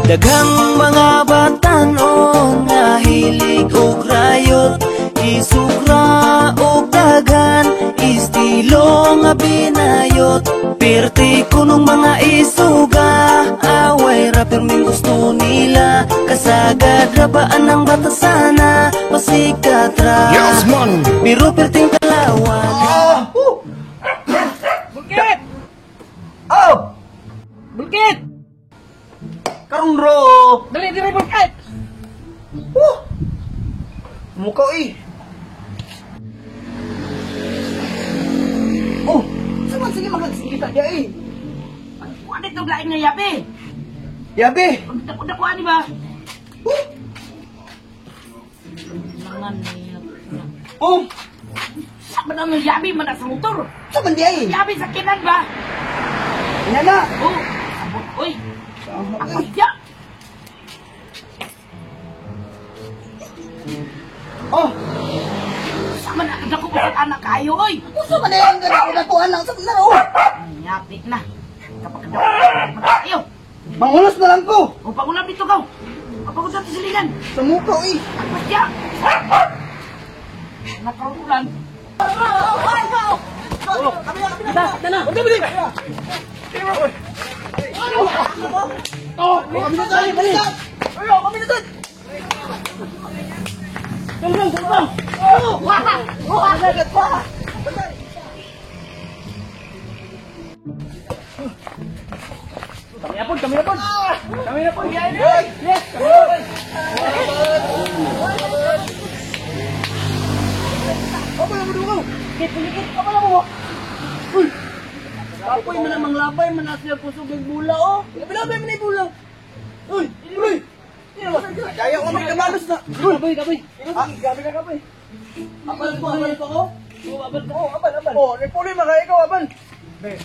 Daghang mga batanon nga hilig og rayot, isukra og daghan, estilo nga binayot. Pirti kunong mga isuga, away ra pirming gusto nila. Kasagad ra ba ang batasana, pasikat ra. Yes, man. Pero pirting kalawan. Bulkit! Oh! Bulkit! Karong ro! Dali, dali, bulkit! Oh! Muka eh! Oh! Saan sige magkagsingita niya eh? Kuha dito lain nga yabi! Yabi! Dakuan di ba? Oh! Langan niya. Oh! Saan ba naman yabi man sa motor? Saan man di ay? Yabi sa kinan ba? Ina na! Oh! Sabot, oy! Ako siya! Oh! Saan man dako ko sa anak kayo, oy! Uso man na yung gano'n dakuan lang sa laro! Yabi na! Kapag dako kayo! Mangulos na lang ko! O pangulam dito ka! Kapag sa tisilingan! Sa muka eh! Ako siya! Nakarulan! Oh! Kami na tayo! Kami na! Kami na tayo! Kami na po! Kami na po! Yes! Kami na po! Apa na mo dugo? Kit, apa na mo? Uy! Kapoy man ang manglabay man siya kusog ng bula oh. Labi-labay man ay bula. Uy, uy. Kaya ko magkamalos na. Kapoy, kapoy! Ah, gabi ka kapoy. Abal ko, abal ko ko. Oh, abal ko. Oh, abal, abal. Oh, ni puli maka ikaw abal. Be.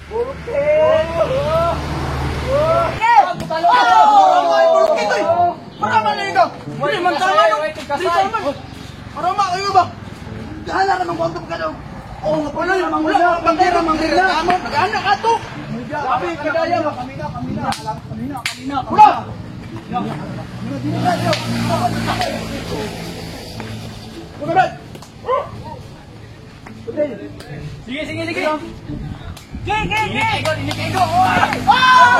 Bulkit. Bulkit. Oy. Marama na ikaw. Hindi man tama no. Di tama. Marama kayo ba? Dahala ka ng kwento ka daw. Oo nga pala, wala bandera mangira. Nag-anak ka to. Sabi, kadaya ba? Kami na, kami na. Kami na, kami na. Wala! Sige, sige, sige! Ge, ge, ge!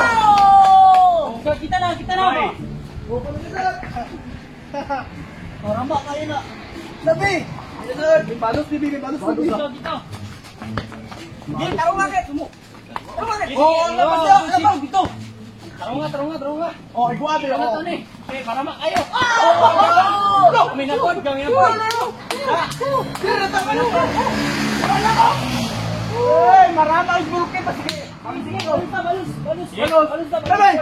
Oh! Kita na, kita na! Marama kayo na. Sabi! Balos, bibi, balos, bibi. Dito, dito! Di, tarong nga, Tarong nga. Oo, labas na, labas. Dito! Tarong nga, tarong nga, tarong nga! Oh, iguabe Ano ako. to ni? Eh, para makayo! Kami na po, kami na po! Uy, marama ang bulkit. Sige, Sige, balus na, balus! Balus! Balus. Balus na, balus! Sabay!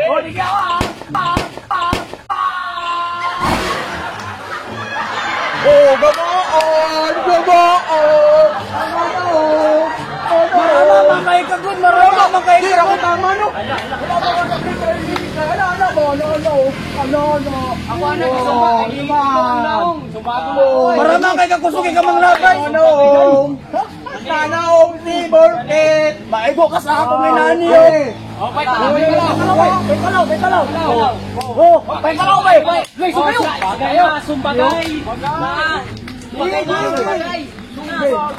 Oh, di ka ah! Pa! Pa! Pa! Oh, gabaon! Gabaon! Gabaon! Marama man kayo kagod, marama man kayo kagod. Ako tama no. Wala ba ka Ala, ala, ala, ala, ala, ala. Ako anak, sumba! Ay, naong! Sumbago mo! Marama kay kakusog ka mang labay. Nanaong. Nanaong si Burkit. Maigo ka sa akong inani. Oh, pay kalaw, pay kalaw! Pay kalaw, pay kalaw. Oh, pay kalaw, pay. Lay, sumayo. Sumbagay! Sumbagay! Sumbagay!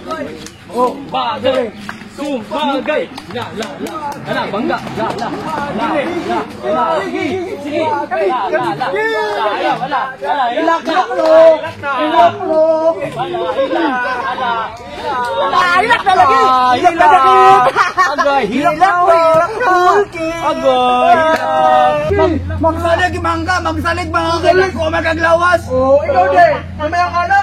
Sumbagay! Sumbagay! La la la! Ala, bangga! La la! La la! La! Sige! La la la! Ala, wala! Ala, Ilak lo. Ilak lo. Wala, ila! Ala! Ala, ilak na lagi. Ilak na lagi. Agay! Hilak na, hilak na. Agay! Magsalig mangga, magsalig mga kailan ko magaglawas. Oo, ikaw din. Mamaya ka na.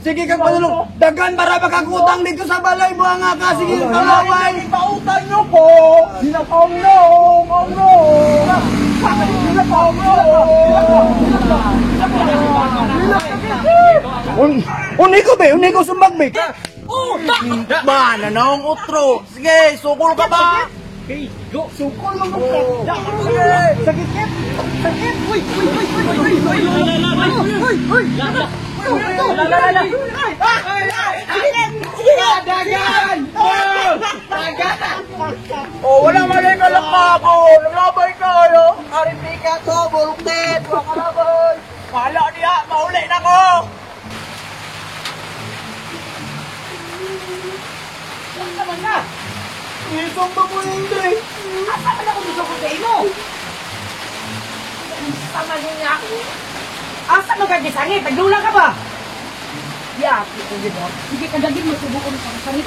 Sige kang panulong. Dagan para makagutang dito sa balay, buha nga ka, sige kang kalaway. Pautang nyo po. Hinakong no, kong no. Hinakong no. Uniko be, uniko sumbag be. Ba, nanong utro. Sige, sukol ka ba? Okay, go! Sukol mo mo. Sige. Sakit kit. Sakit. Uy, uy, uy, uy, uy, uy. Uy, uy, uy. La la! La, la, la, la. Sige, sige. Unsa man ka? Isang ba mo hindi? Asa man ako misugod sa imo? Unsa man niya? Asa man ka gisangit? Nagdula ka ba? Ya, ko gid. Sige ka dagin mo subuon sa sangit.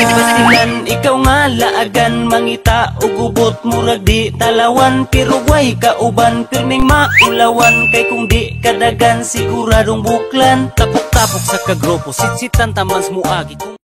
Basilan ikaw nga laagan, mangita og gubot murag di talawan, pero way kauban pirming maulawan, kay kung di kadagan siguradong buklan, tapok-tapok sa kagrupo sitsitan tamans muagi kung